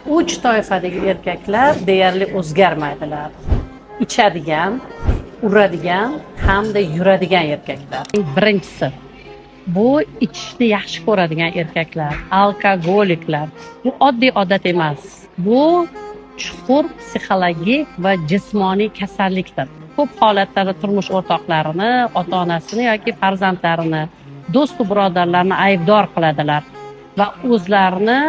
Uch toifadagi erkaklar deyarli o'zgarmaydilar: ichadigan, uradigan hamda yuradigan erkaklar. Birinchisi, bu ichishni yaxshi ko'radigan erkaklar, alkogoliklar. Bu oddiy odat emas, bu chuqur psixologik va jismoniy kasallikdir. Ko'p holatlarda turmush o'rtoqlarini, ota onasini yoki farzandlarini, do'stu birodarlarini aybdor qiladilar va o'zlarini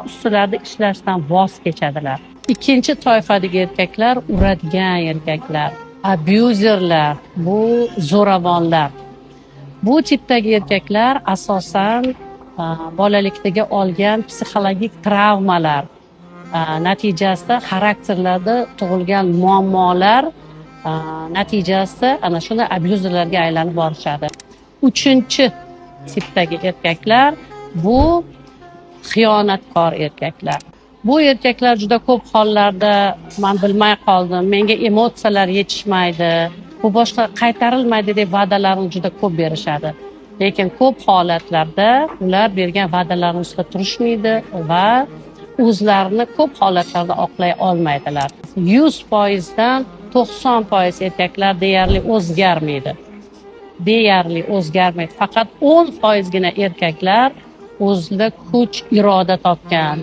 ustilarida ishlashdan voz kechadilar. Ikkinchi toifadagi erkaklar, uradigan erkaklar, abyuzerlar, bu zo'ravonlar. Bu tipdagi erkaklar asosan bolalikdagi olgan psixologik travmalar natijasida xarakterlarda tug'ilgan muammolar natijasida ana shunday abyuzerlarga aylanib borishadi. Uchinchi tipdagi erkaklar, bu xiyonatkor erkaklar. Bu erkaklar juda ko'p hollarda "Man bilmay qoldim, menga emotsiyalar yetishmaydi, bu boshqa qaytarilmaydi" deb va'dalarni juda ko'p berishadi, lekin ko'p holatlarda ular bergan va'dalarni ustida turishmaydi va o'zlarini ko'p holatlarda oqlay olmaydilar. 100%dan 90% erkaklar deyarli o'zgarmaydi, deyarli o'zgarmaydi. Faqat 10%gina erkaklar o'zida kuch, iroda topgan,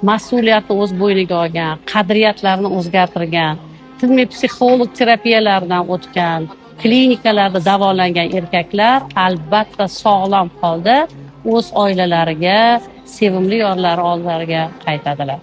mas'uliyatni o'z bo'yniga olgan, qadriyatlarni o'zgartirgan, tinmay psixolog terapiyalardan o'tgan, klinikalarda davolangan erkaklar albatta sog'lom holda o'z oilalariga, sevimli yorlari oldilariga qaytadilar.